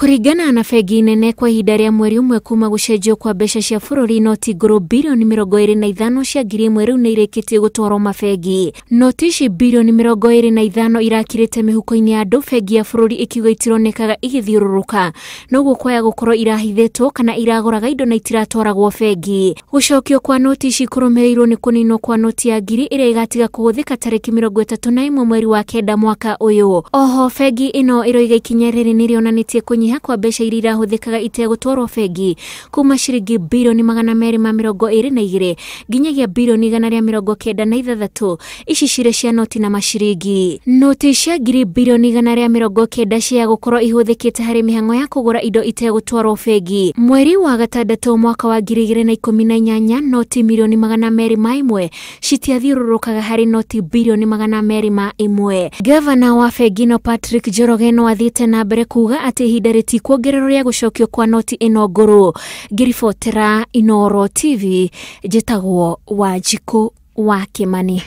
Kũringana na bengi nene kwa ihinda rĩa mweri ũmwe kuma gũcenjio kwa mbeca cia bũrũri, noti ngũrũ birioni 25 cia 1000 rĩu nĩ irĩkĩtie gũtwarwo mabengi. Noti ici birioni 25 irakirĩte mĩhuko-inĩ ya andũ, bengi ya bũrũri ĩkiuga itironekaga igĩthiũrũrũka, noguo kwaya gũkorwo irahithĩtwo kana iragũraga indo na itiratwaragwo bengi. Gũcokio kwa noti ici kũrũmĩrĩirwo nĩ kũninwo kwa noti ya 1000 ĩrĩa ĩgatiga kũhũthĩka tarĩki 31 mweri wa 9 mwaka ũyũ. Oho bengi ĩno ĩroiga ikinya rĩrĩ nĩ rĩonanĩtie kũnyiha kwa mbeca iria irahũthĩkaga itegũtwarwo bengi kuma ciringi birioni 222 nginyagia birioni 196, ici cirĩ cia noti na maciringi. Noti cia 1000 birioni 190 cia gũkorwo ihũthĩkĩte harĩ mĩhang'o ya kũgũra indo itegũtwarwo bengi. Mweri wa gatandatũ mwaka wa 2018 noti milioni 201 citiathiũrũrũkaga harĩ noti birioni 201. Gavana wa bengi no Patrick Njoroge no athiĩte na mbere kuga atĩ ihinda rĩtikuongererwo rĩa gũcokio kwa noti ĩno ngũrũ. Ngĩribotera Inooro TV, njĩtagwo Wanjikũ wa Kĩmani.